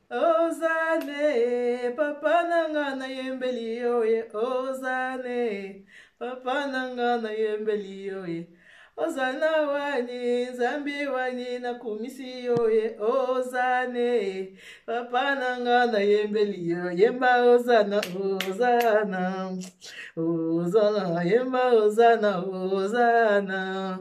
Ozane, papa na nga nayembeli yo ye. Ozane, papa na nga nayembeli yo ye. Ozana wani, Nzambe wani, nakumisi yo ye. Ozane, papa na nga nayembeli yo. Yemba ozana, ozana, ozana, yemba ozana, ozana.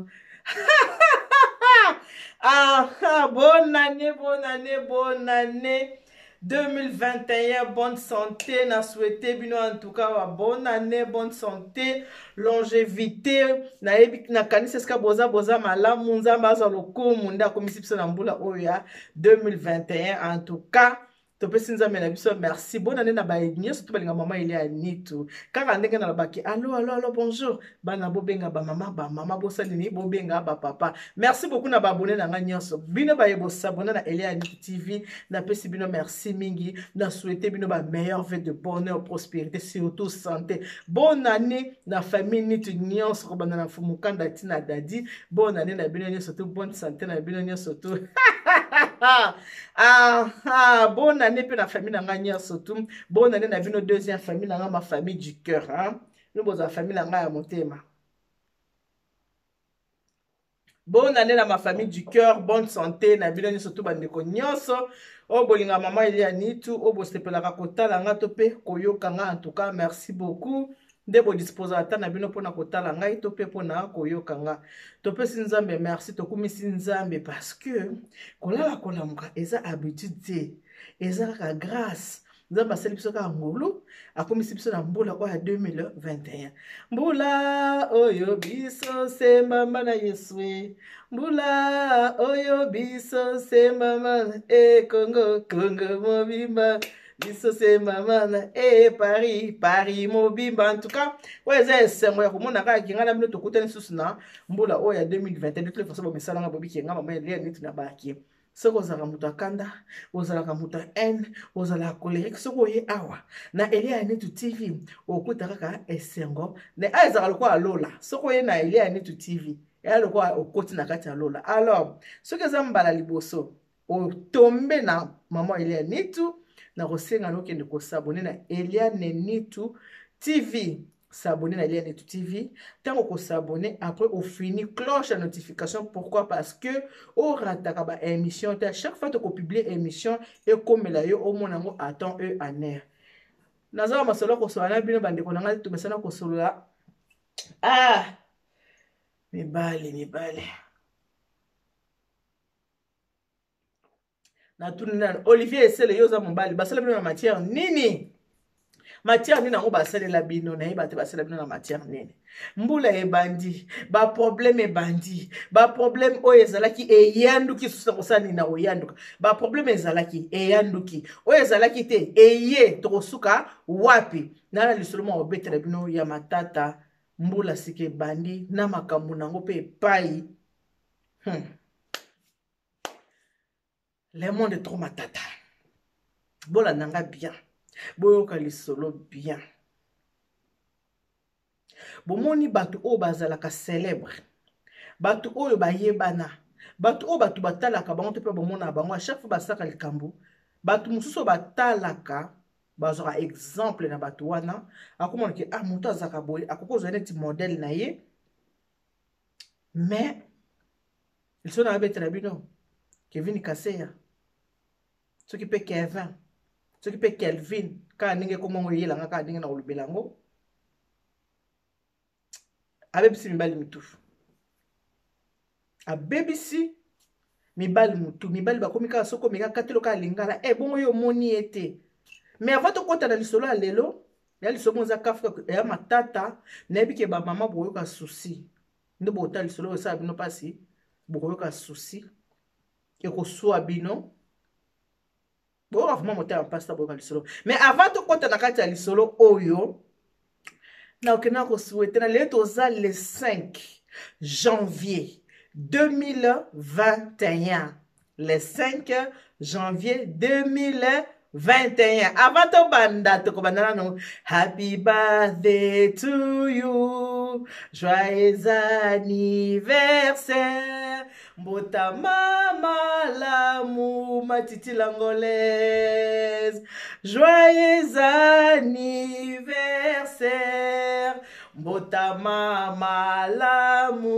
Ah, ah, bonne année, bonne année, bonne année. 2021, bonne santé, na souhaité bino en tout cas, bonne année, bonne santé, longévité, na yebi na kanisa esika boza boza malamu, Nzambe azwa lokumu nde akomisi biso na mbula oyo ya 2021 en tout cas. Topesi Nzambe na biso merci. Bonne année na baye nyonso to balinga mama Elia Nitu. Kaka ndenge nalobaki allo allo allo bonjour, bana bobenga ba mama, ba mama bosali nini, bobenga ba papa. Merci beaucoup na ba abonné na nga nyonso. Bino baye bosabonner na Elia Nitu TV, napesi bino merci mingi, na souhaiter bino ba meilleurs vœux de bonheur, prospérité, surtout santé. Bonne année na famille Nitu nyonso, kobanda na Mfumu Kanda tina Dadi. Bonne année na bino nyonso tout, bonne santé na bino nyonso tout. Ah, ah, bonne année pe na famille na nga nyonso tout. Bonne année na bino deuxième famille na nga, ma famille du cœur, hein. Nous boza famille na nga ya motema. Bonne année na ma famille du cœur, bonne santé na bino nyonso tout bandeko nyonso. Oyo bolinga mama Elia Nitu, oyo bosepelaka kotala nga to pe koyoka nga, en tout cas merci beaucoup. Nde bodisposa ata na bino mpona kotala ngai to pe mpona koyoka nga. Topesi Nzambe merci, tokumisi Nzambe parce que kolala kolamuka eza habitude te, eza kaka grâce. Nzambe asali biso kaka ngolu, akomisi biso na mbula oyo ya 2021. Mbula oyo biso se mbamba na Yesu e. Mbula oyo biso se mbamba na e Congo, Congo mobimba. Biso se mama na e Paris, Paris mobimba. En tout cas, oyo eza esengo ya komona kaka kinga na bino tokutani susu na mbula oyo ya 2021. De toute façon, bomesala nga bobi kinga mama Elia Nitu na baki. Soki ozalaka moto ya kanda, ozalaka moto ya haine, ozalaka colérique, soki oye awa na Elia Nitu TV, okuta kaka esengo. Mais awa ezalaka lokola lola. Soki oye na Elia Nitu TV, eya lokola okoti na kati ya lola. Alors, soki eza mbala liboso otombe na mama Elia Nitu, na kosenga na okende kosabone na Elia Nitu TV. S'abonner na Elia Nitu TV. Tango ko s'abonner, après au fini cloche la notification. Pourquoi? Parce que au rataka ba émission, à chaque fois que publier émission et comme la yo au monango attend eux en air. Naza masolo ko solola na bino bandeko na ngai tumesana ko solola. Ah! Mibali, mibali. Natuni nani? Olivier Esele, yo oza mobali, basala bino na matière nini? Matière nini yango basalela bino? Nayeba te basala bino na matière nini. Mbula ebandi, ba problème ebandi, ba problème oyo ezalaki eyanduki susu na kosala nini na koyanduka. Ba problème ezalaki eyanduki, oyo ezalaki te eye, tokosuka wapi? Nana lisolo moko obetela bino ya matata, mbula sika ebandi na makambo nango pe epai. Le monde est trop matata. Bolanda nga bien. Boyoka lisolo bien. Bomoni bato oyo bazalaka célèbre, bato oyo bayebana, bato oyo bato batalaka bango to pe bomona bango à chaque fois basaka likambo, bato mosusu oyo batalaka bazwaka exemple na bato wana, akomona ke, ah, moto azalaka boye, akoki kozwa neti modèle na ye, mais liso na abetela bino Kevin Kaseya, soki pe Kevin, soki pe Kelvin, kaka ndenge komongo eyelanga kaka ndenge na kolobela yango, abebisi mibali mitu, abebisi mibali mutu, mibali bakomi kaka soko omeka katelo kaka lingala, bongo yo omoni ye te. Mais avant tokota na lisolo ya lelo, ya lisolo moko eza kafka ya matata, nayebi ke ba mama boyoka souci. Nde bokota lisolo oyo esala bino mpasi, bokoyoka souci, ekoswa bino. Boyoka vraiment motema mpasi ta boyoka lisolo. Mais avant tokota na kati ya lisolo oyo, nakokenda kosouhaiter na lelo toza le 5 janvier 2021. Le 5 janvier 2021. Avant tobanda, tokobanda nano. Happy birthday to you. Joyeux anniversaire. Mbotama malamu. malamu matiti l'angolaise. Joyeux anniversaire mbotama malamu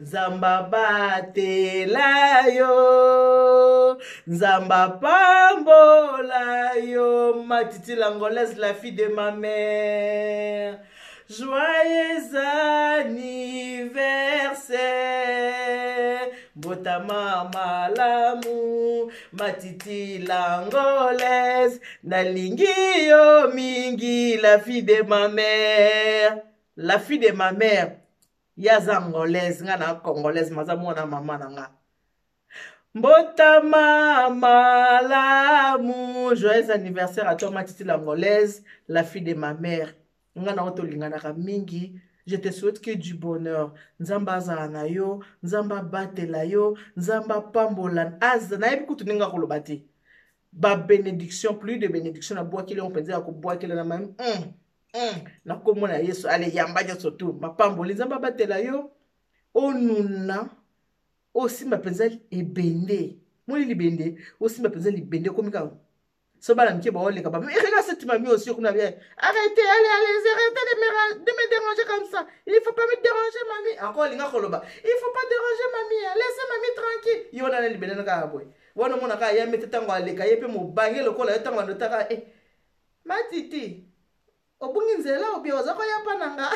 nzambe abatela yo nzambe apambola yo matiti l'angolaise la fille de ma mère. Joyeux anniversaire mbotama malamu matiti l'angolaise nalingi yo mingi la fille de ma mère. La fille de ma mère ye aza angolaise, nga na congolaise, maza mwana mama na nga. Mbotama malamu, joyeux anniversaire à toi matiti l'angolaise, la fille de ma mère. Nga na yo tolinganaka mingi, je te souhaite que du bonheur. Nzambe azala na yo, nzambe abatela yo, nzambe apambola. Aza nayebi kutu ndenge akoloba te. Ba bénédiction, plus de bénédiction nabwakeli yango mpenza ya kobwakela na mami na kombo na Yesu. Ale yamba nyonso tu mapamboli, nzambe abatela yo, onuna osimba mpenza ebende moni libende, osimba mpenza libende okomi kaka so bana mike baoleka ba mais regarde cette mamie aussi kuna bien, arrêtez, allez, allez, arrêtez de me déranger comme ça, il faut pas me déranger mamie. Encore linga koloba il faut pas déranger mamie, laissez mamie tranquille. Yo wana na libende na kaka boye wana omona kaka ya mete ntango aleka ye mpe mobange lokola yo ntango andotaka e matiti obungi nzela obi oza koya mpa na nga.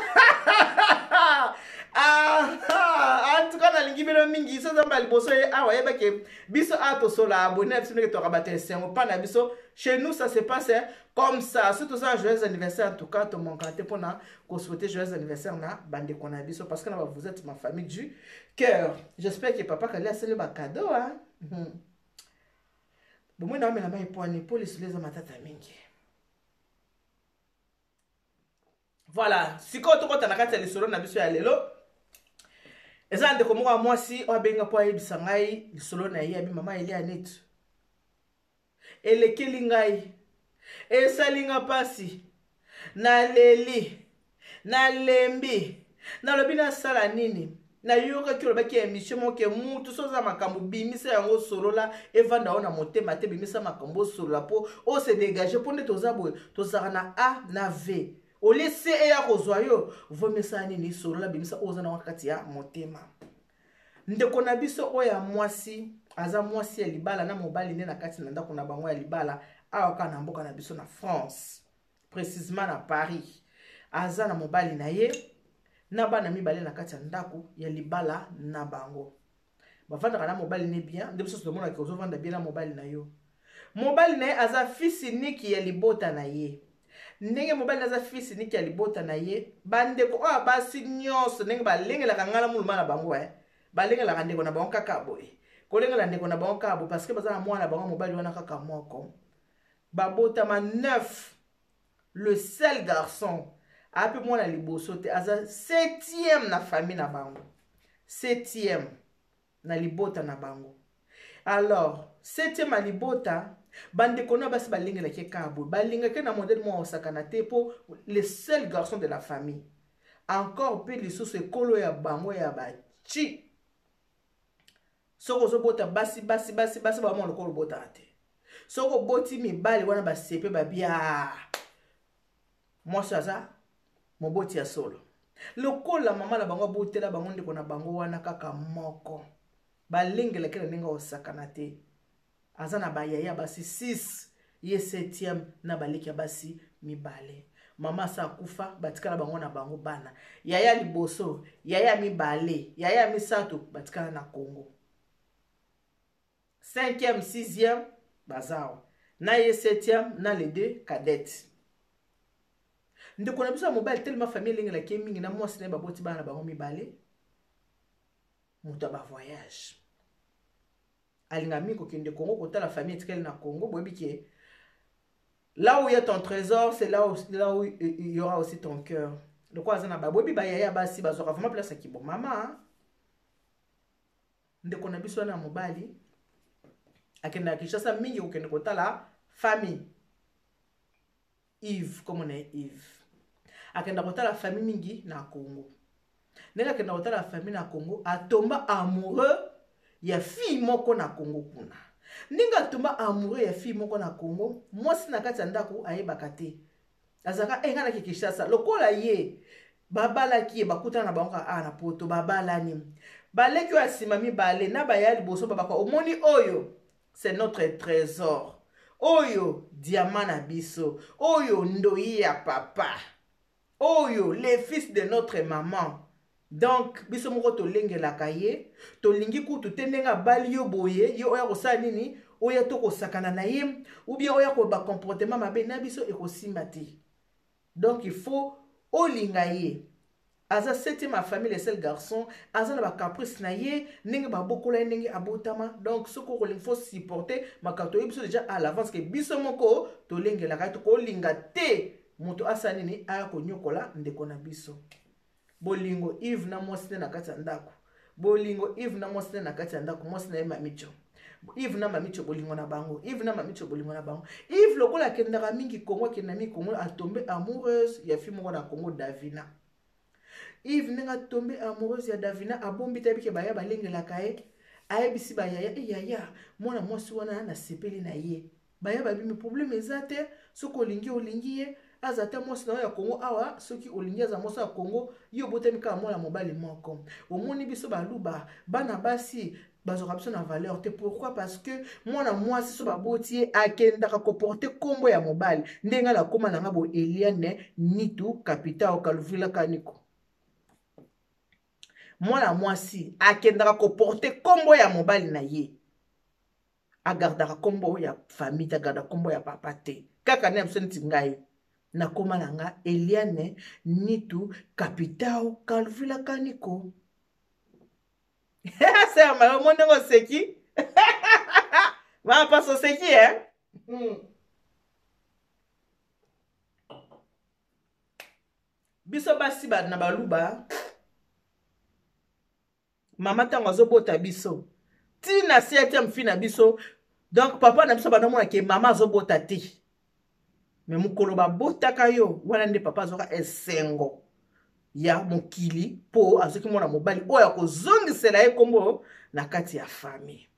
Ah, en tout cas nalingi bino mingi. So nzambe ya liboso ye awa yebake biso awa tosola abone na biso ndenge toyaka bato esengo mpa na biso. Chez nous ça se passe comme ça. So toza na joyeux anniversaire, en tout cas tomankaka te mpona kosouhaiter joyeux anniversaire na bandeko na biso, parce que na ba vous êtes ma famille du cœur. J'espère que papa Kali asali bacadeau. Bomoi na omela mai pwani mpo lisolo eza matata mingi. Voilà, sikoyo tokɔta na kati ya lisolo na biso ya lelo. Eza ndeko moko ya mwasi oyo abenga mpo ayebisa ngai lisolo na ye. Abi mama Elia Net, elekeli ngai, esali nga mpasi, naleli, nalembi, nalobi nasala nini. Nayokaki olobaki ya émission moko ke mutu so oza makambo bimisa yango, osolola, evanda oyo na motema te, bimisa makambo, osolola mpo ose dégage, mpo nde toza boye, tozalaka na A na V olie C eya kozwa yo vomisa nini, solola, bimisa oyo oza nango kati ya motema. Ndeko na biso oyo ya mwasi aza mwasi ya libala na mobali nde na kati na ndako na bango ya libala awa kaka na mboka na biso na France, précisément na Paris. Aza na mobali na ye na bana mibale na kati ya ndako ya libala na bango. Bavandaka na mobali ne bien, nde biso tomonaka ozovanda bien na mobali na yo. Mobali na ye aza fils unique ya libota na ye. Ndenge mobali aza fils unique ya libota na ye, bandeko oyo basi nyonso ndenge balengelaka ngai na moluma na bango, balengelaka ndeko na bango kaka boye, kolengela ndeko na bango kaka boye, parce que baza na mwana na bango mobali wana kaka moko. Babotama 9, le seul garçon ape mwana liboso te, aza 7e na famille na bango, 7e na libota na bango. Alors 7e ya libota, bandeko na basi balengelaki kaka boye, balingaki na modèle moko osakana te, mpo le seul garçon de la famille encore mpe lisusu ekolo ya bango ya bachi. Soki ozobota basi basi basi basi, bamona lokola obotaka te. Soki oboti mibali wana basepe babia mwasi aza moboti ya solo. Lokola mama na bango abotela bango ndeko na bango wana kaka moko, balengelaki na ndenge osakana te. Aza na bayaya basi 6, ye 7e na baleki ya basi mibale. Mama asa akufa, batikala bango na bango bana. Yaya liboso, yaya mibale, yaya misato batikala na Congo. 5e, 6e bazawa na ye 7e na les deux cadettes. Ndeko na biso ya mobali, telema famille elengelaki ye mingi na mwasi na ye, baboti bana na bango mibale. Moto ya bavoyage, alinga mingi kokende Congo kotala famille etikali na Congo. Boyebi ke là où il y a ton trésor, c'est là où il y aura aussi ton cœur. Lokola aza na baboyebi bayaya basi bazwaka vraiment place ya kibomama. Ndeko na biso wana ya mobali akendaka Kinshasa mingi kokende kotala famille. Yves, kombo na ye Yves, akenda kotala famille mingi na Congo. Ndenge akenda kotala famille na Congo, atomba amoureux. ya fille moko na Congo kuna. Ndenge atomba amoureux ya fille moko na Congo, mwasi na kati ya ndako ayebaka te. Azalaka eh, ngai nake Kinshasa lokola ye babalaki ye, bakutana na bango kaka na poto, babalani. Baleki oyo ya nsima mibale na baya liboso babaka, omoni oyo c'est notre trésor, oyo diamant na biso, oyo ndoyi ya papa, oyo le fils de notre maman. Donc biso moko tolengelaka ye, tolingi kutu te ndenge abali yo boye, yo oya kosala nini, oya to kosakana na ye, ou bien oya koba comportement mabe na biso, ekosimba te. Donc il faut olinga ye. Aza septième ya famille, le seul garçon, aza na ba caprice na ye, ndenge babokola ye, ndenge abotama. Donc soki okolinga, faut supporter makambo. Toyebi biso déjà à l'avance que biso moko tolengelaka ye, tokolinga te moto asala nini, aya konyokola ndeko na biso. Bolingo Yves na mwasi ne na kati ya ndako, bolingo Yves na mwasi ne na kati ya ndako, mwasi na ye Mamicho. Yves na Mamicho, bolingo na bango, Yves na Mamicho, bolingo na bango. Yves lokola akendaka mingi Congo, akenda mingi Congo, atombe amoureuse ya fille moko na Congo, Davina. Yves ndenge atombe amoureuse ya Davina, abombi te, ayebike baya balengelaka ye, ayebisi bayaya, e yaya, mwana mwasi wana nasepeli na ye. Baya babimi, problème eza te, soki olingi olingi ye, aza ata mwasi na yo ya Congo awa, soki olingi aza mwasi ya Congo, yo obotami kaka mwana mobali moko. Omoni biso baluba, bana basi bazwaka biso na valeur te. Pourquoi? Parce que mwana mwasi so baboti ye, akendaka koporte kombo ya mobali. Ndenge nakóma na nga bo Eliane Nitu Capitao Kaluvila Kaniko, mwana mwasi akendaka koporte kombo ya mobali na ye, agardaka kombo ya famille te, agardaka kombo ya papa te. Kaka nde biso neti ngai nakóma na nga Eliane Nitu Capitao Kaluvila Kaniko. Sema omoni ndenge oseki, mama pasi oseki, eh? Biso basi na baluba, mama ntango azobota biso ntina septième fille na biso, donc papa na biso bandomona ke mama azobota te, me mokolo babotaka yo wana nde papa azwaka esengo ya mokili, mpo azoki mwana mobali oyo akozongisela ye nkombo na kati ya famille.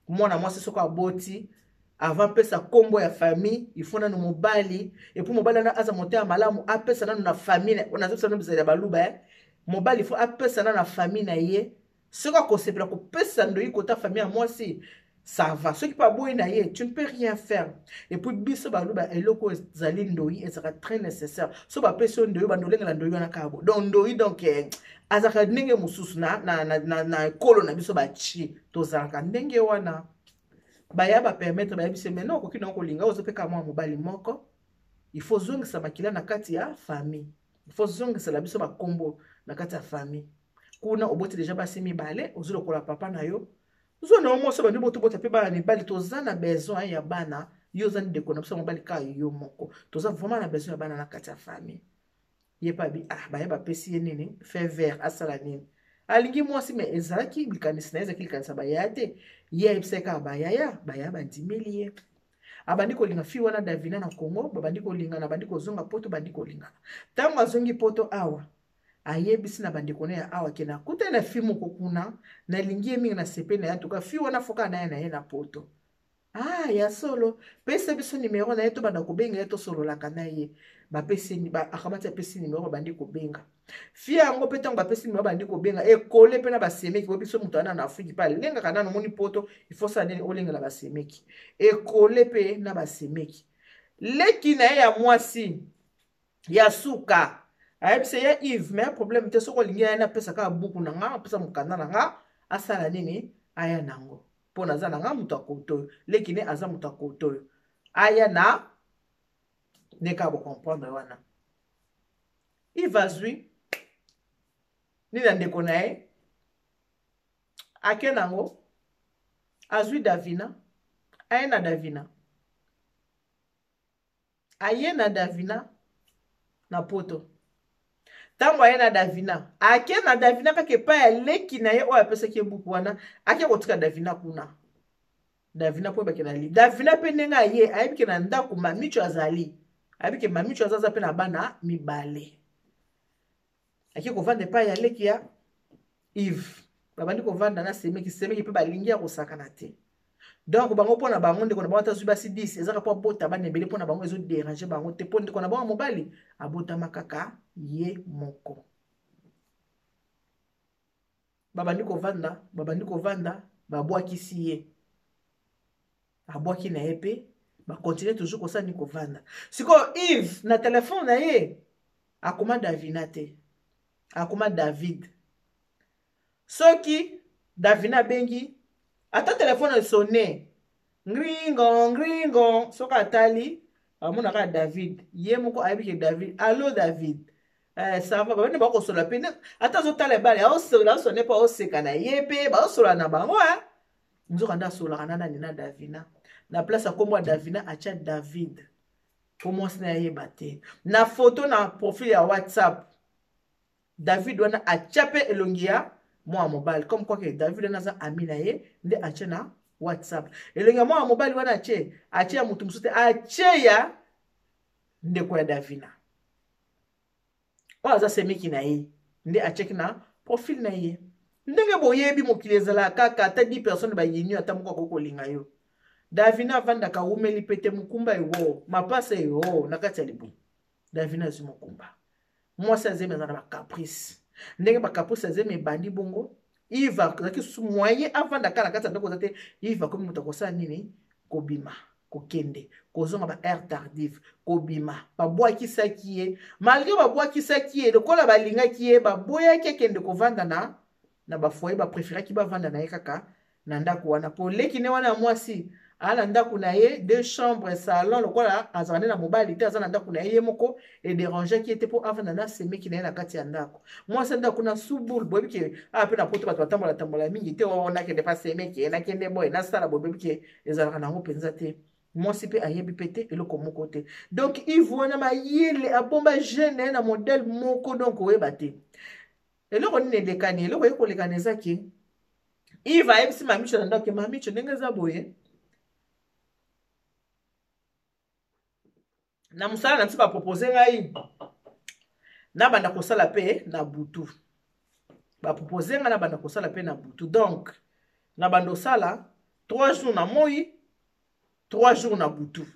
Mwana mwasi soki aboti, avant pesa nkombo ya famille, il faut nanu mobali, et puis mobali wana aza motema malamu, apesa nanu na famille. Nazopesa nanu bizali ya baluba, eh? Mobali faut apesa nanu na famille na ye. Soki akosepela kopesa ndoyi kota famille ya mwasi, ça va. Soki mpe aboyi na ye, tu ne peux rien faire. Et puis biso baluba, eloko ezali ndoyi, ezalaka très nécessaire. So bapesi yo ndoyi, bando olengela ndoyi wana kaka bo. Donc ndoyi, donc azalaka ndenge mosusu na ekolo na biso batie, tozalaka ndenge wana. Baya bapermettre, bayebisi, mais non, okoki na kolinga, ozopeka mwa mobali moko, il faut zongisa makila na kati ya famille, il faut zongisela biso bakombo na kati ya famille. Kuna oboti deja basi mibale, ozwi lokola papa na yo, zwa na yo mwasi, bandi botobota mpe bana mibali. Toza na besoin ya bana, yo oza ndeko na biso mobali kaka yo moko, toza vraiment na besoin ya bana na kati ya famille. Ye mpe abi, ah, baye bapesi ye nini, feu vert, asala nini, alingi mwasi. Me ezalaki likanisi na ye, ezalaki likanisi ya bayaya te. Ye ayebisaki kaka bayaya, bayaya bandimeli ye. Abandi kolinga fille wana Davina na Congo, babandi kolingana, abandi kozonga poto, bandi kolingana. Ntango azongi poto awa, ayebisi na bandeko na ya awa ke nakutani na fille moko kuna, nalingi ye mingi, nasepeli na ye, antuka fille wana foka na ye na ye na poto. Ah, ya solo, pesa biso nimero na ye, tobanda kobenga ye, tosololaka na ye. Bapesi, akamati, apesi nimero, babandi kobenga fille yango mpe. Ntango bapesi nimero, bandi kobenga, ekole mpe na basemeki po biso moto wana na Afriki mpe alengaka nano, omoni poto, il faut sala nini, olengela basemeki, ekole mpe na basemeki. Leki na ye ya mwasi ya suka ayebisa ye Yves, mais problème te, soki olingi aya, napesa kaka buku na nga, apesa mokanda na nga, asala nini, aya nango, mpo naza na nga moto akoto oyo, leki ne aza moto akoto oyo, aya na nde kaka bocomprendre wana. Yves azwi nini na ndeko na ye, ake nango, azwi Davina, aye na Davina, aye na Davina na poto. Ntango aye na Davina, ake na Davina kaka epai ya leki na ye oyo apesaki ye buku wana, ake kotika Davina kuna. Davina mpo ebake na li Davina mpe ndenge aye, ayebi ke na ndako Mamicho azali, ayebi ke Mamicho aza, aza mpe na bana mibale. Ake kovanda epai ya leki ya Yves. Babandi kovanda na semeki, semeki mpe balingi ya kosakana te. Donc bango mpo na bango, ndeko na bango ata azwi basi 10, ezaka mpo abota bana ebele, mpo na bango ezoderange bango te, mpo ndeko na bango ya mobali abotama kaka ye moko. Babandi kovanda, babandi kovanda, babwakisi ye, abwaki na ye mpe bakontinue toujours kosala nini? Kovanda. Sikoyo Yves na telefone na ye akoma Davina te, akoma David. Soki Davina abengi, ata telefone esone ngringo ngringo, soki atali amonaka David, ye moko ayebi ke David. Allo David, ça va? Babandi bakosola mpe, ata azotala ebale, aosola, asone mpo aoseka na ye mpe baosola na bango. Nzoka nde asolaka na nani? Na Davina. Na place ya nkombo ya Davina atya David, mpo mwasi na ye ayeba te. Na foto na profil ya WhatsApp, David wana atya mpe elongi ya mwana mobali, comme quoi que David wana aza ami na ye, nde atye na WhatsApp elongi ya mwana mobali wana. Atye ya motu mosusu te, atye ya ndeko ya Davina oyo aza semeki na ye, nde atyaki na profil na ye. Ndenge boyebi, mokili ezalaka kaka ata 10 personnes bayini, ata moko akoki kolinga yo. Davina avandaka, awumeli pe te, mokumba ewo, mapasa ewo na kati ya libumu. Davina azwi mokumba, mwasi azemi, aza na bacaprice. Ndenge bacaprice azemi ebandi bongo, Yves azalaki susu moyen avanda kaka na kati ya ndako oza te. Yves akomi moto akosala nini? Kobima, kokende, kozonga ba heure tardive, kobima. Babwakisaki ye. Malgré babwakisaki ye, lokola balingaki ye, baboyaki akende kovanda na bafoyer, bapréféraki bavanda na ye kaka na ndako wana, po leki ne wana ya mwasi aa na ndako na ye, deux chambres, salon. Lokola azala nde na mobali te, aza na ndako na ye ye moko, ederangeaki ye te mpo avanda na semeki na ye na kati ya ndako. Mwasi ya ndako na subul, boyebi ke awa mpe na Poto bato batambola tambola mingi te. O nakende pa semeki ye, nakende boye, nasala boye, boyebi ke ezalaka nango mpenza te. Mwasi mpe ayebi mpe te eloko moko te. Donc Yves wana mayele abomba jeune na ye na modèle moko, donc oyeba te eloko nini elekani. Eloko ye kolekana eza ke Yves ayebisi Mamicho na ndako: Mamicho, ndenge eza boye na mosala na biso, bapropose ngai nabanda kosala mpe na butu. Bapropose ngai nabanda kosala mpe na butu, donc nabanda kosala 3 jours na moi, 3 jours na butu.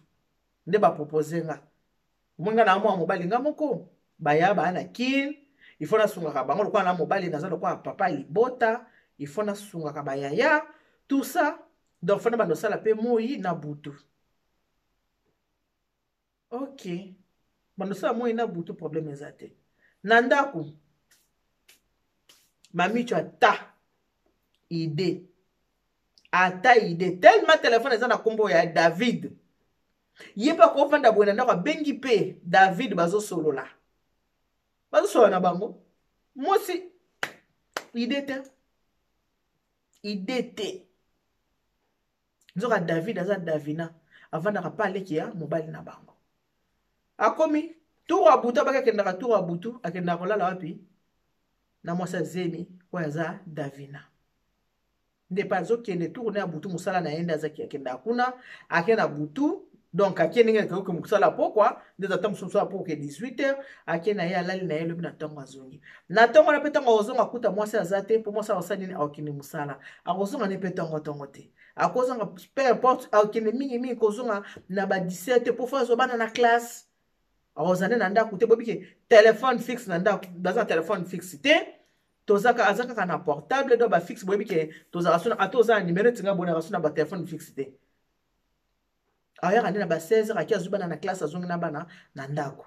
Nde bapropose nga. Omoi nga na mwa mobali nga moko, baya baya na Kine, il faut nasungaka bango lokola na mobali, naza lokola papa libota, il faut nasungaka bayaya, tout ça. Donc faut nabanda kosala mpe moi na butu. Ok, banda osala moi na butu, problème eza te. Na ndako, Mamicho ata idée, ata idée, tellement telefone eza na nkombo ya David. Ye mpe akovanda boye na ndako, abengi mpe David, bazosolola, bazosolola na bango. Mwasi idée te, idée te. Nzoka David aza Davina, avandaka pa aleki ya mobali na bango. Akomi tour ya butu, abaki akendaka tour ya butu, akendaka kolala wapi? Na mwasi azemi oyo aza Davina. Nde mpe azokende tour na ya butu, mosala na ye nde azaki, akendaka kuna, ake na butu. Donc ake ndenge akoki mosala pokwa, nde ata mosusu mosala pokwa 18 heures, ake na ye, alali na ye. Lobi na ntongo azongi. Na ntongo wana mpe, ntango akozonga, akuta mwasi aza te, mpo mwasi akosala nini? Akokende mosala, akozonga ne mpe ntongo te, akozonga peu importe, akokende mingimingi kozonga na ba 17, mpo fo azwa bana na classe. Akozala nde na ndako te. Boyebi ke telefone fixe na ndako, baza na telefone fixe te, tozaka aza kaka na portable. Donc bafixe, boyebi ke tozalaka so, ata oza na numero etinga, bonaka so na batelefone fixe te. Ayaka nde na ba 16 heures, aki azwi bana na classe, azongi na bana na ndako.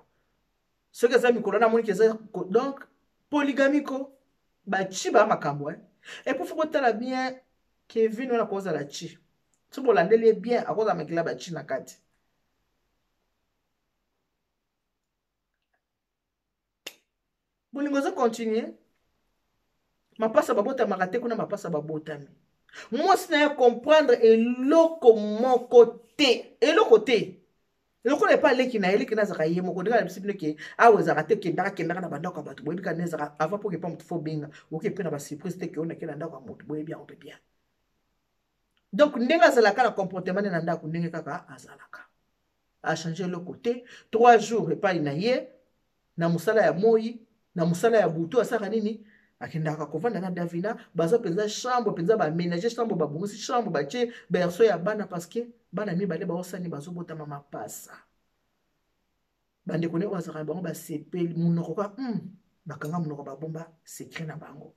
Soki eza mikolo wana, amoniki eza donc polygamie ko bachi ba makambo. Et puis faut botala bien Kevin wana, akozala chi. So bolandeli ye bien, akozala makila bachi na kati. Bolingo ezocontinue, mapasa babotamaka te kuna, mapasa babotami. Mwasi na ye comprendre eloko moko te, eloko te. Lokola epa aleki na ye, leki na azalaka ye moko. Ndenge alabisi bino ke awa ezalaka te, kendaka kendaka na bandako ya bato. Boyebi kaka nde ezalaka avant mpo kepa moto, fo benga oke mpe na basurprise te ke onake na ndako ya moto. Boyebi yango mpe bien. Donc ndenge azalaka na comportement nde na ndako, ndenge kaka azalaka, achange eloko te. 3 jours epai na ye na mosala ya moi, na mosala ya butu asalaka nini? Akendaka kovanda na Davina, baza mpenza chambre mpenza, baménage chambre, babongisi chambre, batie berceau ya bana, parce que bana mibale baosani bazobotama mapasa. Bandeko ne oyo azalaka na bango basepeli monoko ka bakanga monoko, babomba secret na bango.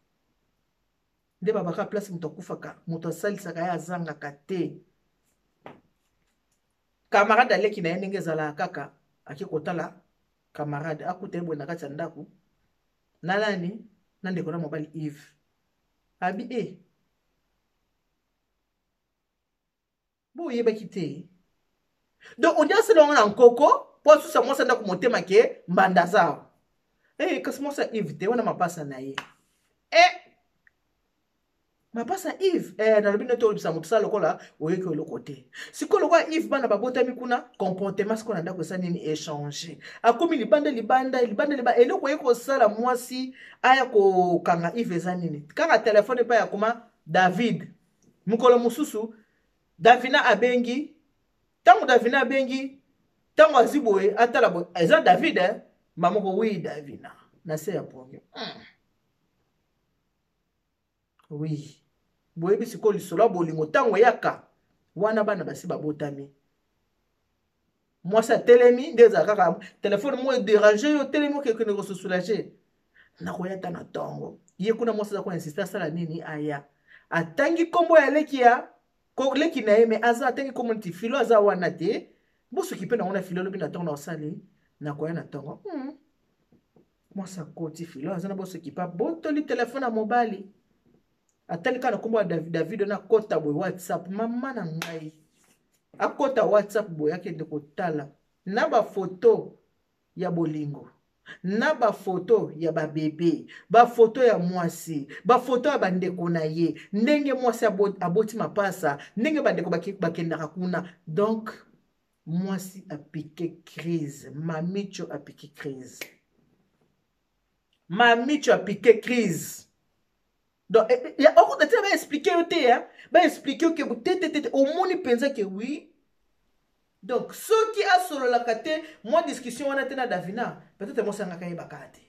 Nde babaka place moto akufaka, moto asalisaka ye azangaka te. Camarade aleki na ye, ndenge ezalaka kaka, ake kotala camarade, akuta ye boye na kati ya ndako na nani, na ndeko na mobali Yves. Abi e boyebaki te. Donc ondi asala yango na nkoko mpo asusa mwasi ndako motema ke mbanda aza e, kasi mwasi ya Yves te wana, mapasa na ye e, mapasa Yves eh, nalobi nde tolobisa moto sala lokola oyoki eloko te. Sikoyo lokola Yves bana babotami kuna, comportement sikoyo na ndako esa nini échange, akomi libanda libanda libanda libanda. Eloko oye kosala mwasi aya kokanga Yves eza nini? Kaka telefone epai akoma David. Mokolo mosusu Davina abengi. Ntango Davina abengi, ntango azwi boye, atala boye, eza David eh? Mamoko wi Davina na se ya pongi. Oui, boyebi sikoyo lisolo ya bolingo ntango eyaka wana, bana basi babotami, mwasi atelemi nde ezala kaka telefone moko edérange yo, otelemi okekende kososoulage, nakoya ata na ntongo. Ye kuna mwasi aza koinsiste, asala nini? Aya atangi nkombo ya leki ya leki na ye, me aza atangi nkombo neti Filo aza wana te, bosoki mpe nango na Filo alobi na ntongo na osali, nakoya na ntongo. Mwasi akoti, Filo aza na bosoki mpe abotoli telefone ya mobali, atali kaka na nkombo ya David wana, akota boye WhatsApp. Mama na ngai, akota WhatsApp boye, akende kotala na bafoto ya bolingo, na bafoto ya babebe, bafoto ya mwasi, bafoto ya bandeko na ye, ndenge mwasi aboti mapasa, ndenge bandeko bakendaka kuna. Donc mwasi apiquer crise, Mamicho apiquer crise, Mamicho apiquer crise. Donc okota ntina baexpliquer yo te, baexpliquer yo ke te te te, omoni mpenza ke oui. Donc soki asololaka te mwa discussion wana te na Davina, peut-être mwasi angaka yebaka te.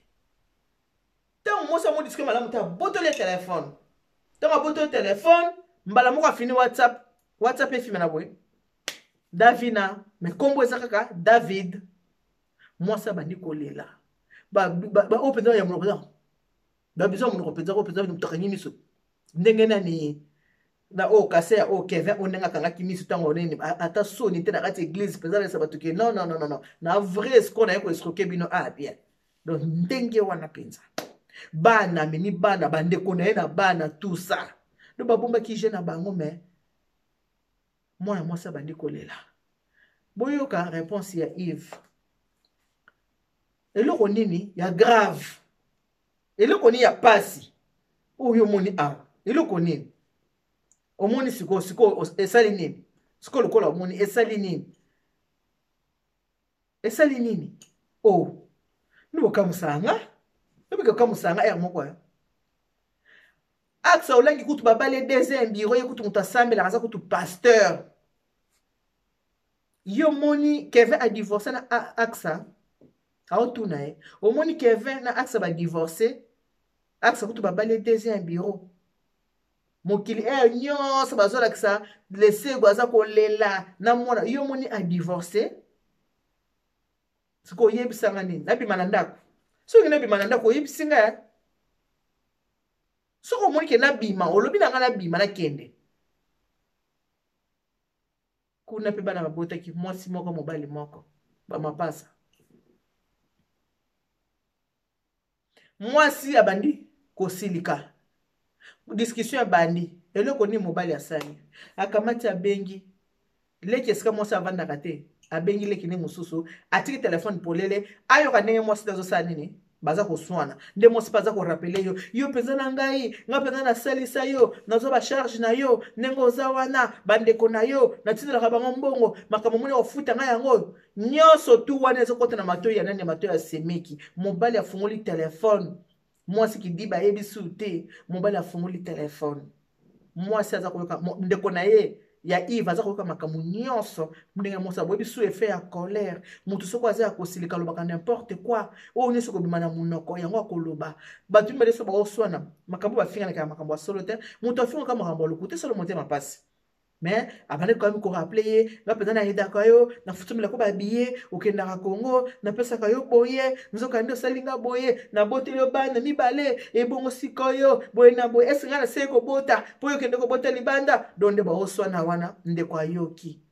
Ntango mwasi amo discussion malamu te, abotoli ya telefone. Ntango abotoli telefone, mbala moko afini WhatsApp, WhatsApp efima na boye Davina, me nkombo eza kaka David. Mwasi abandi kolela, oyo mpenza ya monoko mpenza, babiso ya monoko mpenza, oyo mpenza moto akangi miso ndenge nani na oyo kase ya oyo Kevin, oyo ndenge akangaki miso ntango nini, ata soni te na kati église mpenza, alesa bato ke non, non, non, non, na vrai escroc, naye koescroquer bino. Ah bien, donc ndenge wana mpenza bana amemi bana, bandeko na ye na bana, tout ça. Donc babombaki je na bango, mais mwana mwasi abandi kolela. Boyoka réponse ya Yves. Eloko nini ya grave? Eloko nini ya pasi oyo omoni awa? Eloko nini omoni sikoyo? Sikoyo esali nini? Sikoyo lokola omoni, esali nini? Esali nini? O oh. Ndi bokamusaka nga, obika kokamusaka nga ere moko ya Aksa olangi kutu babale deuxième bureau, ye kutu moto asambelaka, aza kutu pasteur. Yo moni Kevin adivorce na Aksa, aotuna ye, omoni Kevin na Aksa badivorce, Aksa kutu babale deuxième bureau, mokili ere nyonso bazolakisa lesego aza kolela na mwana. Yo moni adivorce, sikoyo oyebisanga nini? Nabima na ndako? Soki nabima na ndako, oyebisi nga. Soki omoni ke nabima, olobi na nga nabima, nakende kuna. Mpe bana babotaki mwasi moko, mobali moko, bamapasa. Mwasi abandi kosilika, discussion abandi. Eloko nini mobali asali? Akamati, abengi leki esika mwasi avandaka te, abengi leki nde mosusu, atiki telefone polele, ayoka ndenge mwasi nde azosala nini, baza koswana. Nde mwasi mpe aza korappeler yo: yo mpenza na ngai, ngai mpenza nasalisa yo, nazwa bacharge na yo ndenge oza wana, bandeko na yo natindelaka bango mbongo, makambo moni ofuta ngai yango nyonso tu wana. Ezokɔta na matoi ya nani? Ya matoi ya semeki. Mobali afungoli telefone, mwasi kidiba ayebi su te. Mobali afungoli telefone, mwasi aza koyoka ndeko na ye. ya Yves aza koyoka makambo nyonso ndenge mwasi aboyebi sous effet ya colère. Moto soko aza ya kosilika alobaka n'importe quoi, oyo nyonso kobima na monoko yango akoloba. Bato mibale so baoswana makambo bafinganaka ya makambo ya solo te, moto afingaka makambo ya lokuta solo motema mpasi. Mais abandaki koyami korappeler ye, nga mpenza nayedaka yo, nafutumelako babiye, okendaka Kongo, napesaka yo boye, nzoka nde osali nga boye, naboteli yo bana mibale, ebongo sikoyo boye na boye, ese nga nasei kobota mpo yo okende kobota libanda. Don nde baoswana wana, ndeko ayoki.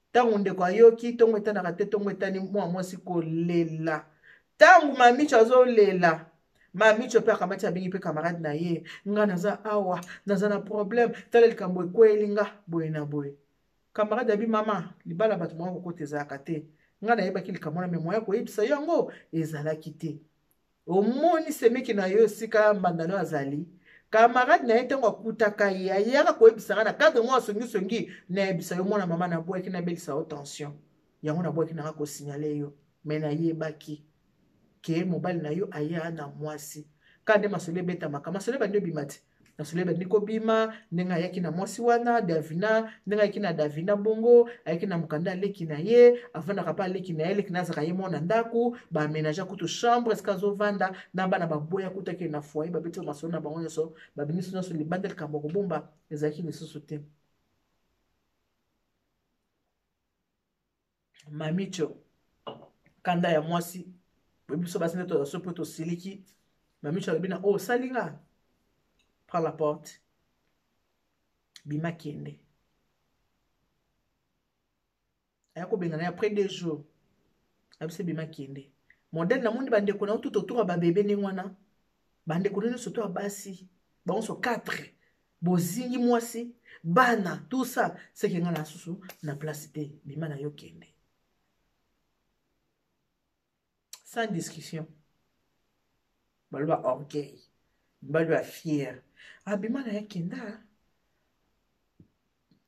Ntango ndeko ayoki, ntongo etanaka te, ntongo etani, mwa mwasi kolela. Ntango mamicho azolela, mamicho mpe akamati abengi mpe camarade na ye, nga naza awa, naza na problème, tala likambo ekweyeli nga boye na boye. Camarade abi, mama, libala bato mwa kokota ezalaka te, nga nayebaki likambo wana, me moya koyebisa yo yango ezalaki te. Omoni semeki na yo esika mbanda no azali, camarade na ye ntango akutaka ye ayaka koyebisa nga na cadre mwa songisongi, nayebisa yo mwana mama, nabwaki nabelisa yo tension, yango nabwaki nanga kosignale yo, me nayebaki ke mobali na yo aya na mwasi. Ka nde masolo ebetamaka, masolo ebandi obima ti masolo ebandi kobima ndenge ayaki na mwasi wana Davina, ndenge ayaki na Davina bongo ayaki na mokanda aleki na ye, avandaka mpe aleki na ye, aleki na azaka ye mwana ndako, baaménage kutu chambre esika azovanda na bana, baboya kutu akende na foyer, babeti masolo na bango nyonso, babimisi nyonso libanda, likambo ya kobomba ezalaki lisusu te. Mamicho kanda ya mwasi, boyebi biso basi nde toza so mpo tosiliki. Mamicho alobi na oyo osali nga, prends la porte, bima kende. Aya kobengana ye après 2 jours, abisi bima kende. Modèle namoni bandeko na yo tout autour ya babebe ndenge wana, bandeko no nyonso to ya basi bango so 4 bozingi mwasi bana, tout ça seke nga na susu na place te, bima na yo kende sans discussion. Baloba orgueil, baloba fier, abima na ye kenda,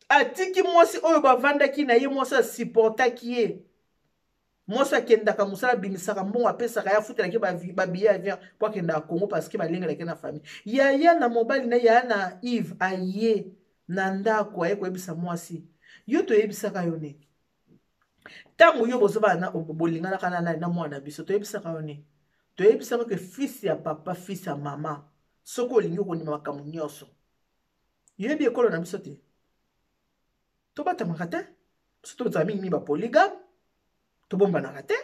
atiki mwasi oyo bavandaki na ye, mwasi asupportaki ye, mwasi akendaka mosala, abimisaka mbongo, apesaka ye, afutelaki babillet avion mpo akendaka Congo parce que balengelaki na famille. Yaya na mobali na yaya na Yves aye na ndako, aye koyebisa mwasi, yo toyebisaka yo nini ntango yo bozobana bolinganaka na nani na mwana biso? Toyebisaka yo nini? Toyebisaka ke fils ya papa, fils ya mama, soki olingi okondima makambo nyonso. Yoyebi ekolo na biso te, tobatamaka te, biso tozala mingi mingi bapolygame, tobombanaka te.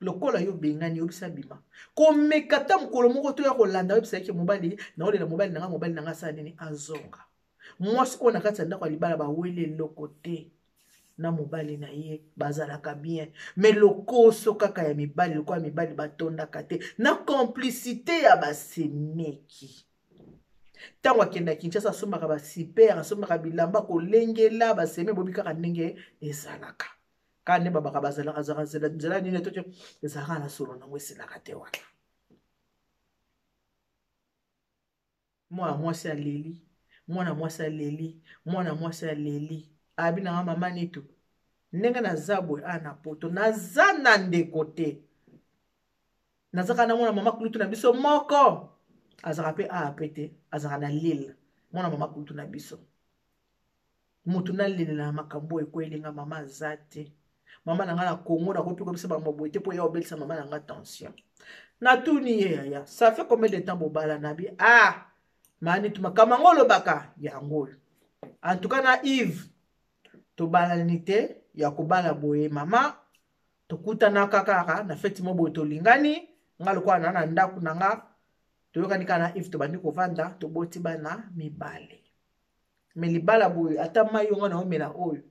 Lokola yo bengani, oyebisa bima komeka ata mokolo moko toya kolanda, oyebisa yeke mobali naolela mobali na nga, mobali na nga asala nini, azonga. Mwasi oyo na kati ya ndako ya libala baweli eloko te na mobali na ye, bazalaka bien, me lokoso kaka ya mibali, lokola mibali batondaka te na complicité ya basemeki. Ntango akenda Kinshasa, asombaka basiper, asombaka bilamba kolengela baseme, bobi kaka ndenge ezalaka, kaka nde babaka bazalaka zaka nzela nini to ezalaka na solo nango esilaka te. Wana mwana mwasi aleli, mwana mwasi aleli, mwana mwasi aleli, abi nanga mama Nitu, ndenge naza boye a na poto, naza na ndeko te, nazaka na mwana mama kulutu na biso moko, azalaka mpe aa pe te, azalaka na Lille, mwana mama kulutu na biso. Motu nalelela na makambo oyo ekweyelinga, mama aza te. Mama na ngai na Kongo, nakoki mpe koyebisa bango boye te mpo ya obelisa mama na ngai tension. Natuni ye, yaya, ça fait combien de temps bobala? Na bi ah manitu makambo yango olobaka yango oyo. En tout cas na Yves tobalani te ya kobala boye, mama, tokutanaka kaka na feti mo boye, tolingani, nga lokola na na ndako na nga, toyokani kaka na Yves, tobandi kovanda, toboti bana mibale. Me libala boye, ata mai yo nga naomela oyo,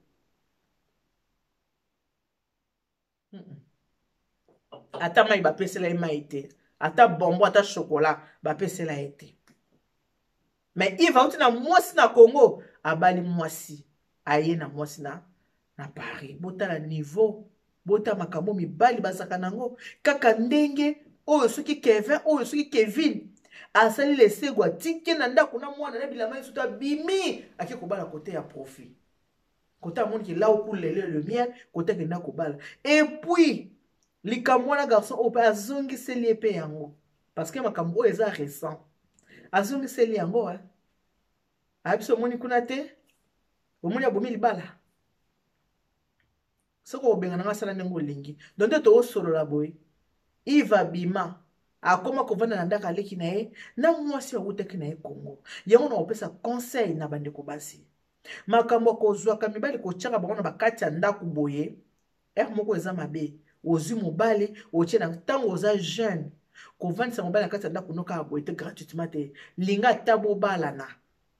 ata mai bapesela ye mai te, ata bonbon, ata chocolat bapesela ye te. Mais Yves auti na mwasi na Congo, abali mwasi, aye na mwasi na Paris. Botala niveau, botala makambo mibali bazalaka nango kaka ndenge oyo. Soki Kevin oyo, soki Kevin asali lesego, atike na ndako na mwana na bilamba nyonso to abimi, ake kobala kote ya profit, kote amoniki là où coule le lait le miel, kote akenda kobala. Et puis likambo wana, garçon oyo mpe azongiseli ye mpe yango, parce que makambo oyo eza récent, azongiseli yango. Ayebi so omoni kuna te. Omoni abomi libala. Soki obengana nga, asala ndenge olingi. Donc nde toosolola boye, Ive abima, akoma kovanda na ndako aleki na ye na mwasi awutaki na ye Kongo. Yango na kopesa conseil na bandeko basi, makambo ya kozwaka mibali, kotiaka bango na bakati ya ndako boye, heure moko eza mabe. Ozwi mobali, otie na ntango oza jeune, kovandisa mobali na kati ya ndako no kaka boye te, gratuitement te. Linga ata bobalana.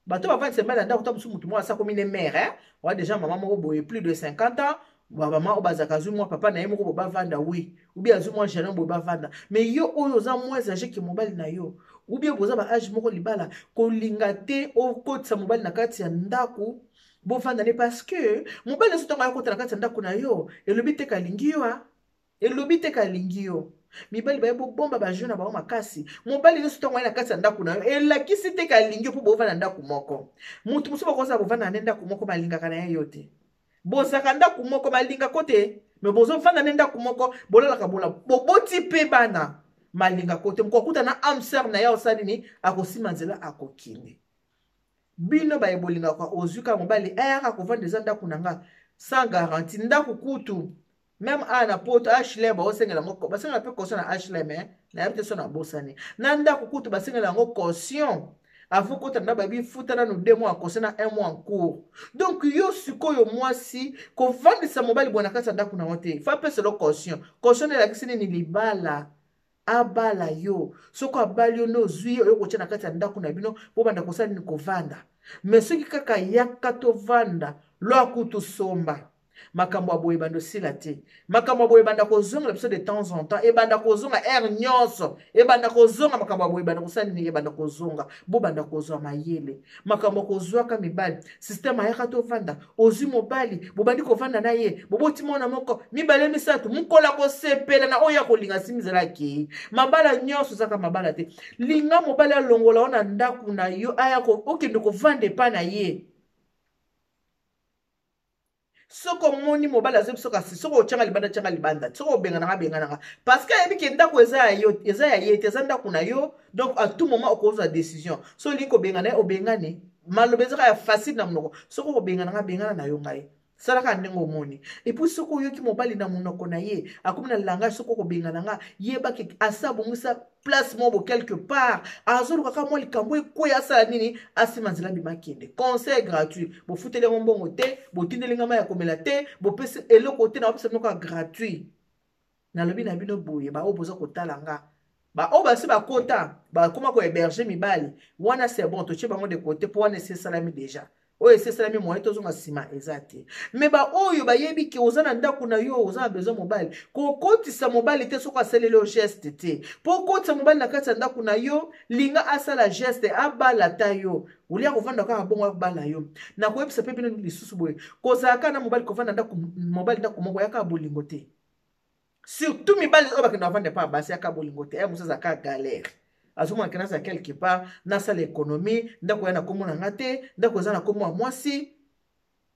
Bato bavandisa mibali na ndako, ta mosusu motu moko asakomi ne mare, eh? Oa déjà mama moko boye, plus de 50 ans, bamama oyo bazalaka, azwi mwa papa na ye moko boye bavanda, oui, ou bien azwi mwa jeune homme boye bavanda. Mais yo oyo oza moins âgé ke mobali na yo, ou bien boza ba âge moko, libala kolinga te okotisa mobali na kati ya ndako bovanda ne, parce que mobali nyonso ntango ayakota na kati ya ndako na yo, elobi te kalingi yo, a elobi te kalingi yo. Mibali baye bobomba bajeu na bango makasi. Mobali nyonso ntango aye na kati ya ndako na yo, elakisi te kalingi yo mpo bovanda ndako moko. Motu mosusu bakozala bovanda na ndako moko, balingaka na ye yo te. Bozalaka ndako moko, balingako te, me bozovanda nde ndako moko, bolalaka, bola, boboti mpe bana, malingako te. Mokokuta na âme sœur na ye, osala nini? Akosima nzela, akokende. Bino baye bolingaka, ozwi kaka mobali, ayaka kovanda, eza ndako na nga, sans garantie. Ndako kutu même awa na Poto, HLM, baosengela yango, basengela mpe caution na HLM, eh? Nayebi te so nabosani. Na ndako kutu basengela yango caution avant kota na babi, futa nanu 2 mois ya caution na 1 mois en cours. Donc yo sikoyo mwasi, kovandisa mobali boye na kati ya ndako na yo te. Fa apeselo caution. Caution elakisi nini? Libala, abala yo. Soki abali yo nde ozwi ye, oyo kotia na kati ya ndako na bino, bobanda kosala nini? Kovanda. Mais soki kaka yaka tovanda, lo akutu somba, makambo ya boye ebanda osila te. Makambo ya boye ebanda kozongela biso de temps en temps, ebanda kozonga heure nyonso, ebanda kozonga. Makambo ya boye ebanda kosala nini? Ebanda kozonga. Bobanda kozwa mayele. Makambo ya kozwaka mibali, système ayaka tovanda, ozwi mobali, bobandi kovanda na ye, boboti mwana moko, mibale, misato, mokolo akosepela na oyo akolinga, simizela, akei. Mabala nyonso ezaka mabala te. Linga mobali alongola yo na ndako na yo, aya okende kovanda epai na ye. Soki omoni mobali azoyebi, soki asi, soki otyanga libanda, tyanga libanda. Soki obengananga, bengananga, parce que ayebi ke ndako eza ya yo, eza ya ye te, eza ndako na yo. Donc à tout moment okozwa décision. So olingi kobengana ye, obengani. Maloba ezaka ya facile na monoko. Soki okobengananga, bengana na yo ngai, salaka ndenge omoni. Et puis soki oyoki mobali na monoko na ye akomi na langage, soki okobengana nga, yebaki asa abongisa place moko bo quelque part, azoluka kaka mwa likambo ekweya, asala nini? Asima nzela, bima, kende. Conseil gratuit, bofuteli yango mbongo te, botindeli nga mai ya komela te, bopesi eloko te, na bapesa bino kaka gratuit. Nalobi na bino boye, baoyo boza kotala nga, baoyo basi bakota, bakoma kohéberger mibali wana, c'est bon, totie bango de côté, mpo wana esi esalami déjà. Oyo esi esalami, moye tozonga nsima eza te. Me baoyo bayebi ke oza na ndako na yo, oza na besoin mobali, kokotisa mobali te soki asaleli yo geste te. Mpo okotisa mobali na kati ya ndako na yo, linga asala geste, abala ta yo, olia kovanda kaka bongo, abala yo. Nakoyebisa mpe bino lisusu boye, kozala kaka na mobali, kovanda ndako mobali ndako moko, yaka bolingo te. Surtout mibali oyo bakenda bavanda epa basi, yaka bolingo te. Ya mosusu azalaka galère, azomona ke naza quelque part, nasala économie, ndako ya na kombo na nga te, ndako eza na kombo ya mwasi.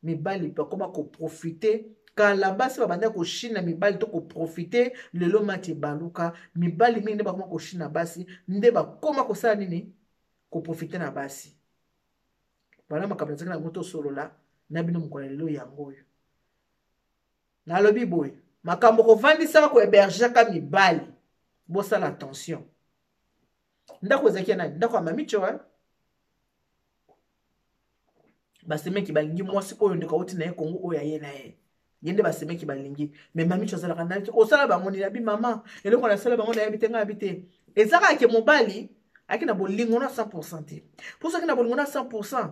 Mibali bakoma koprofiter. Kala basi babanda koshina mibali to koprofiter. Lelo mati ebaluka, mibali mingi nde bakoma koshina basi, nde bakoma kosala nini? Koprofiter na basi. Bala makambo nazalaki na yango tosolola na bino mokolo ya lelo, yango oyo nalobi boye. Makambo kovandisaka, kohébergeaka mibali, bosala attention. Ndako ezalaki ya nani? Ndako ya Mamicho, eh? Basemeki balingi mwasi oyo ndeko auti na ye Kongo, oyo aye na ye, ye nde basemeki balingi. Me Mamicho azalaka na osala bango nini? Abi mama, eloko nasala bango nayebi te, ngai abi te. Eza kaka ke mobali ayaki na bolingo na 100 te. Mpo soki na bolingo na 100,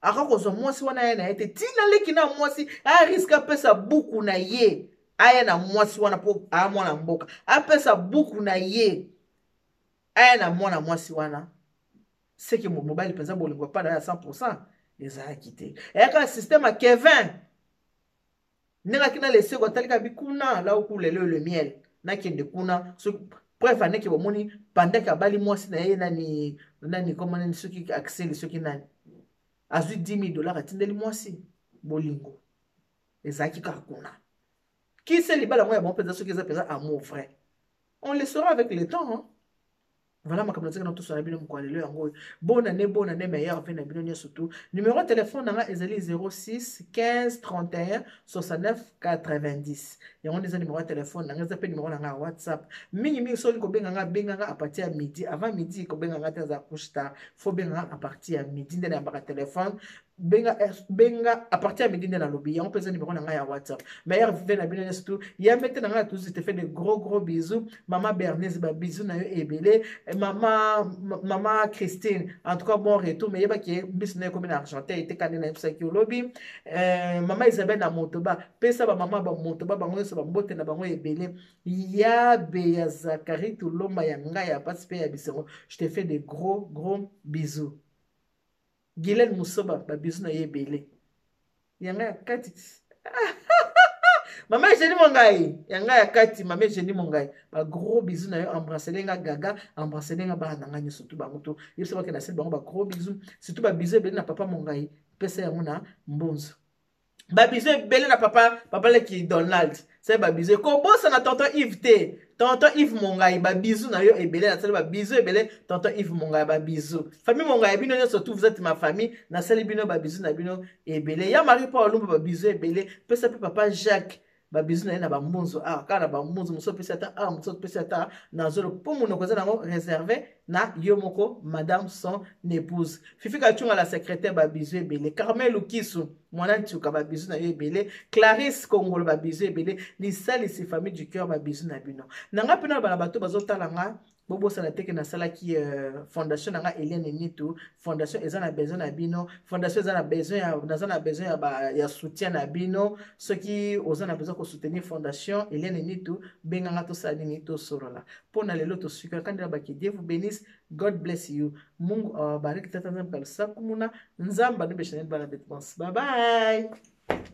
aka kozwa mwasi wana aya na ye te. Ntina leki na mwasi ariske apesa buku na ye, aya na mwasi wana, mpo aya mwana mboka, apesa buku na ye, aya na mwana mwasi wana. Seke mobali mpenza bolingo epai na ye ya 100 ezalaki te. Eyaka système ya Kevin, ndenge akina lesego, atalika bi kuna là où coule le miel, nakende kuna. Soki preuve aneke, bomoni pandaki abali mwasi na ye nani nani, kombo nani, soki Axel, soki nani, azwi 10 000 dollars, atindeli mwasi. Bolingo ezalaki kaka kuna. Kise libala yango ya bango mpenza, soki eza mpenza amour vrai, on le saura avec le temps, hein? Voilà makambo nazalaki na tosa na bino mokolo lelo yango oyo. Bonne année, bonne année, meilleur vœu na bino nyonso tout. Numéro de téléphone na nga ezali 06 15 31 69 90. Yango nde eza numéro ya téléphone na nga, eza mpe numéro na nga ya WhatsApp. Mingi mingi soki kobenga nga, benga nga à partir ya midi. Avant midi kobenga nga te, aza couche tard. Faut benga nga à partir ya midi nde nayambaka téléphone. Benga, eh, benga à partir ya midi nde nalobi. Yango mpe eza numéro na ngai ya WhatsApp. Meilleur vœu na bino nyonso tout. Ya mete na ngai toujours te fait de gros gros bisous. Mama Bernice, ba bisous na yo ebele. Eh, mama Christine, en tout cas bon retour. Mais yeba ke mbisi na yo ekomi na Argentin, etekani na yebisaki olobi. Eh, mama Isabelle na Motoba, pesa ba mama ba Motoba bango nyonso ba mbote na bango ebele. Ya be ya Zakari Tulomba ya ngai ya pasi pe ya bisengo. Je te fais de gros gros bisous. Guylaine Musoba, ba bisous na ye ebele. Yanga ya kati. Mama Eugénie Mongai, yanga ya kati, mama Eugénie Mongai. Ba gros bisous na yo, embrasser nga gaga, embrasser nga bana na nga nyonso tout bango tout. Yebisa bakenda sel bango ba gros bisous, surtout ba bisous ebele na papa Mongai, pesa yango na mbonzo. Ba bisous ebele na papa, papa leki Donald. C'est ba bisous. Kobosana tonton Yves te. Tonton Yves Mongai, ba bisous na yo ebele, nasali ba bisous ebele, tonton Yves Mongai, ba bisous. Famille Mongai, bino nyonso tout, vous êtes ma famille, nasali bino ba bisous na bino ebele. Ya Marie Paul Lumba ba bisous ebele, pesa pe papa Jacques ba bisous na ye na ba mbunzu awa, kaka na ba mbunzu, mosusu opesi ata awa, mosusu opesi ata na zolo, po monoko eza nango réservé na yo moko madame son épouse. Fifi Kachunga la secrétaire, ba bisous ebele. Carmel Lukisu mwana ntuka, ba bisous na yo ebele. Clarisse Kongolo, ba bisous ebele. Lisalisi famille du cœur, ba bisous na bino. Na nga pe na bana bato bazotala nga, bobosana te ke nasalaki fondation na nga Eliane Nitu. Fondation eza na besoin na bino, fondation eza na besoin ya, naza na besoin ya, ba, ya soutien na bino. Soki oza na besoin kosoutenir fondation Eliane Nitu, benga nga tosala nini, tosolola. Mpo na lelo tosuka kandela baki. Dieu vous bénisse, God bless you, Mungu awabariki, tata Nzambe kalusaku muna Nzambe anubesha nini bana betu bonse. Bye bye.